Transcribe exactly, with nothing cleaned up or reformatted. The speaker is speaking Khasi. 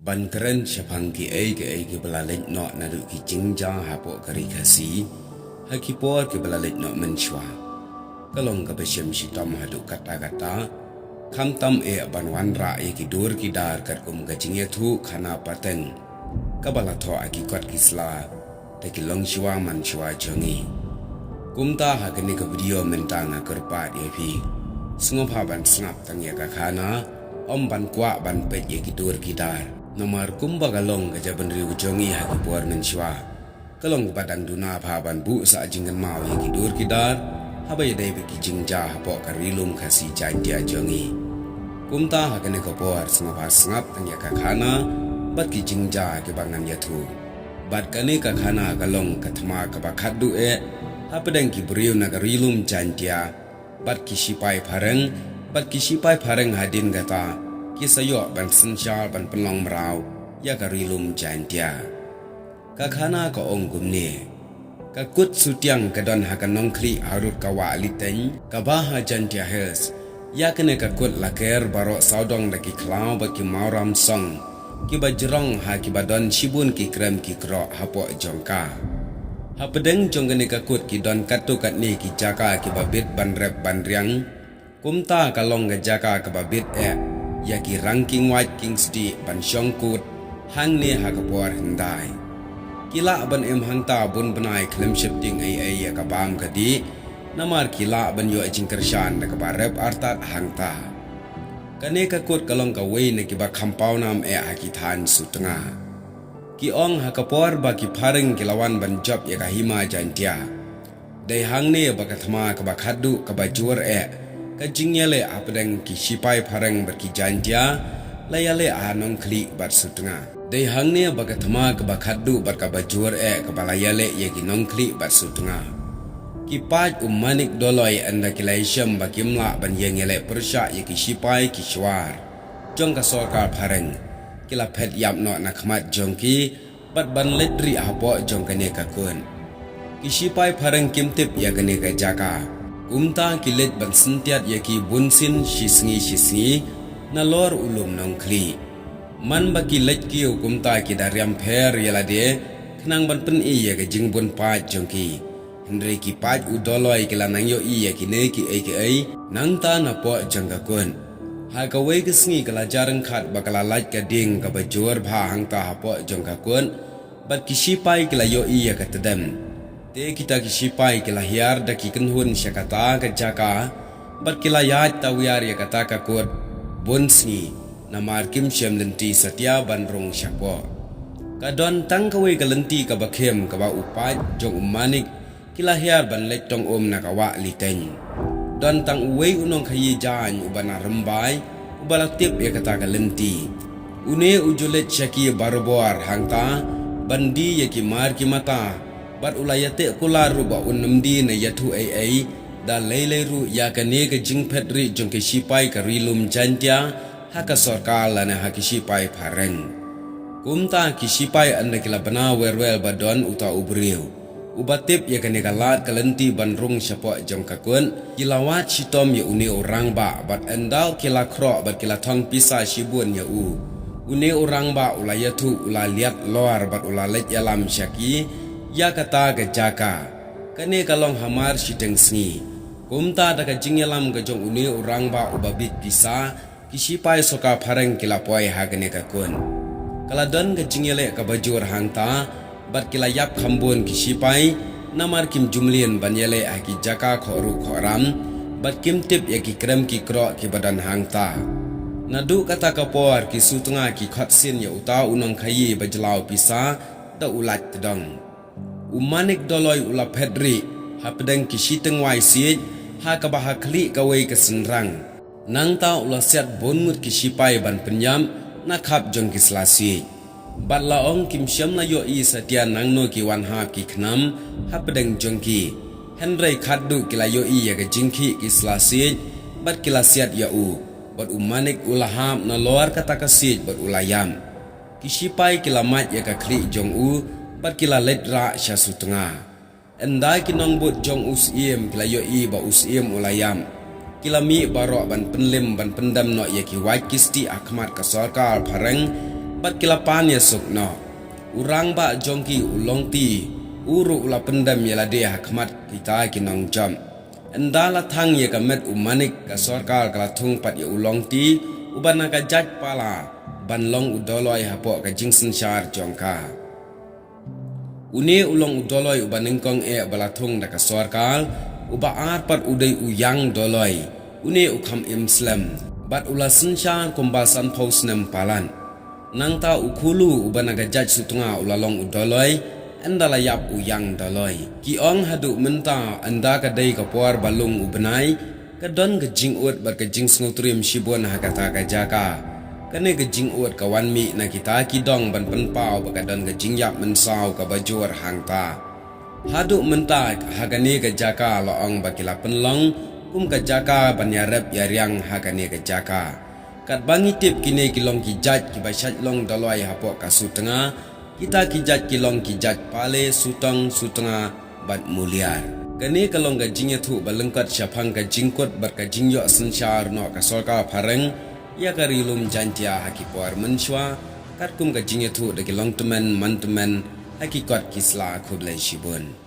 Ban kren shaphang kiei kiei kiba la leit noh naduh ki jingjia hapoh ka ri Khasi ha ki por kiba la leit noh mynshuwa, ka long kaba shem shitom haduh katta katta, khamtam eh ban wanrah ïa ki dur ki dar katkum ka jingïathuh khana pateng kaba la thoh ha ki kot ki sla da ki longshuwa manshuwa jong ngi. Kumta ha kane ka video mynta nga kyrpad ïa phi, sngewbha ban sngap tang ïa ka khana, ym ban kwah ban peit ïa ki dur ki dar. Namar kumba ka long ka jaitbynriew jong ngi ha ki por mynshuwa, ka long kaba dang duna bha ban buh sah jingkynmaw ïa ki dur ki dar haba ïadei bad ki jingjia hapoh ka Ri Lum Khasi Jaiñtia jong ngi. Kumta ha kane ka por sngewbha sngap tang ïa ka khana bad ki jingjia kiba ngan ïathuh. Bad kane ka khana ka long ka thma kaba khatduh eh hapdeng ki briew na ka Ri Lum Jaiñtia bad ki shipai phareng, bad ki shipai phareng hadien kata ki sa ïoh ban synshar ban pynlong mraw ïa ka Ri Lum Jaiñtia. Ka khana ka ong kumne: Ka kut Sutiang ka don ha ka Nongkhlieh harud ka Wah Litein kaba ha Jaiñtia Hills. Ïa kane ka kut la ker baroh sawdong da ki khlaw bad ki mawram song kiba jrong ha kiba don shibun ki krem ki krok hapoh jong ka. Hapdeng jong kane ka kut ki don katto katne ki jaka kiba bit ban rep ban riang. Kumta ka long ka jaka kaba bit eh ïa ki rang khing wait khing stieh ban shong kut hangne ha ka por hyndai. Ki lah ban im hangta bun bnai khlem sheptieng ei ei ïa ka bam ka dih, namar ki lah ban ïoh jingkyrshan da kaba rep artat hangta. Kane ka kut ka long kawei na kiba kham pawnam eh ha ki thaiñ Sutnga. Ki ong ha ka por ba ki phareng ki la wan ban jop ïa ka Hima Jaiñtia, dei hangne ba ka thma kaba khatduh kaba jur eh ka jingïaleh hapdeng ki shipai phareng bad ki Jaiñtia la ïaleh ha Nongkhlieh bad Sutnga. Dei hangne ba ka thma kaba khatduh bad kaba jur eh kaba la ïaleh ïa ki Nongkhlieh bad Sutnga. Ki paid u Manik Doloi ynda ki la ïashem ba kim lah ban ïeng ïaleh pyrshah ïa ki shipai ki shuwar jong ka sorkar phareng, ki la phet ïap noh na khmat jong ki bad ban leit rieh hapoh jong kane ka kut. Ki shipai phareng kim tip ïa kane ka jaka, kumta ki leit ban syntiat ïa ki bunsien shi sngi shi sngi nalor u lum Nongkhlieh. Man ba ki leit kiew kumta ki da riam pher ïa lade khnang ban pyni ïa ka jingbun paid jong ki. Hynrei ki paid u Doloi ki la nang ïohi ïa kine kiei kiei nangta napoh jong ka kut. Ha kawei ka sngi ka la jar ryngkhat ba ka la lait ka dieng kaba jur bha hangta hapoh jong ka kut, bad ki shipai ki la ïohi ïa ka tdem. Te kita ki shipai ki la hiar da ki kynhun sha kata ka jaka bad ki la ïaid tawiar ïa kata ka kut bun sngi, namar kim shem lynti satia ban rung shapoh. Ka don tang kawei ka lynti kaba khim kaba u paid jong u Manik ki la hiar ban leit tong um na ka Wah Litein. Don tang uwei u nongkhaïi jaiñ uba na Rymbai uba la tip ïa kata ka lynti. Une u ju leit sha ki barabor hangta ban die ïa ki mar ki mata, bad u la ïateh kular ruh ba un nym die ne ïathuh ei ei da lei lei ruh ïa kane ka jingphet rieh jong ki shipai ka Ri Lum Jaiñtia ha ka sorkar lane ha ki shipai phareng. Kumta ki shipai ynda ki la bna wer wer ba don uta u briew uba tip ïa kane ka lad ka lynti ban rung shapoh jong ka kut, ki la wad shitom ïa une u rangbah bad ynda ki la khroh bad ki la thong pisa shibun ïa u, une u rangbah u la ïathuh, u la liat lor bad u la leit ïalam sha ki ïa kata ka jaka. Kane ka long hamar shiteng sngi. Kumta da ka jingïalam ka jong une u rangbah uba bit pisa, ki shipai sorkar phareng ki la poi ha kane ka kut. Ka la don ka jingïaleh kaba jur hangta bad ki la ïap kham bun ki shipai, namar kim ju mlien ban ïaleh ha ki jaka khohruh khohram bad kim tip ïa ki krem ki krok kiba don hangta. Naduh kata ka por ki Sutnga ki khot sien ïa uta u nongkhaïi ba jlaw pisa da u lait tdong. U Manik Doloi u la phet rieh hapdeng ki shiteng wai siej ha kaba ha khlieh kawei ka synrang. Nangta u la siat bun ngut ki shipai ban pynïap na khap jong ki sla siej. Bad la ong kim shym la ïohi satia nangno ki wan hap ki khnam hapdeng jong ki. Hynrei khatduh ki la ïohi ïa ka jingkhih ki sla siej bad ki la siat ïa u. Bad u Manik u la hap nalor kata ka siej bad u la ïap. Ki shipai ki la mad ïa ka khlieh jong u bad ki la leit rah sha Sutnga. Ynda ki nongbud jong u Syiem ki la ïohi ba u Syiem u la ïap, ki la mih baroh ban pynlim ban pyndem noh ïa ki wait ki stieh ha khmat ka sorkar phareng Bad ki la pan ïa suk noh. U rangbah jong ki u Longti u ruh u la pyndem ïa lade ha khmat kita ki nongjop. Ynda la thang ïa ka met u Manik, ka sorkar ka la thung pat ïa u Longti uba na ka jait Pala ban long u Dolloi hapoh ka jingsynshar jong ka. Une u long u Dolloi uba nyngkong eh ba la thung da ka sorkar, uba ar pat u dei u Ïang Dolloi, une u kham im slem, bad u la synshar kumba sanphew snem palat. Nangta u Khulu uba na ka jait Sutnga u la long u Dolloi, ynda la ïap u Ïang Dolloi. Ki ong haduh mynta ynda ka dei ka por ba lung u bnai, ka don ka jingud bad ka jingsngewtriem shibun ha kata ka jaka. Kane ka jingud ka wan mih na kita ki dong ban pynpaw ba ka don ka jingïap mynsaw kaba jur hangta. Haduh mynta ha kane ka jaka la ong ba ki la pynlong kum ka jaka ban ïarep ïariang ha kane ka jaka. Katba ngi tip kine ki long ki jait kiba shait long Dolloi hapoh ka Sutnga, kita ki jait ki long ki jait Pale, Sutong, Sutnga bad Muliar. Kane ka long ka jingïathuh ba lyngkot shaphang ka jingkut bad ka jingïoh synshar noh ka sorkar phareng ïa ka Ri Lum Jaiñtia ha ki por mynshuwa, katkum ka jingïathuh da ki longtymmen mantymmen ha ki kot ki sla. Khublei shibun.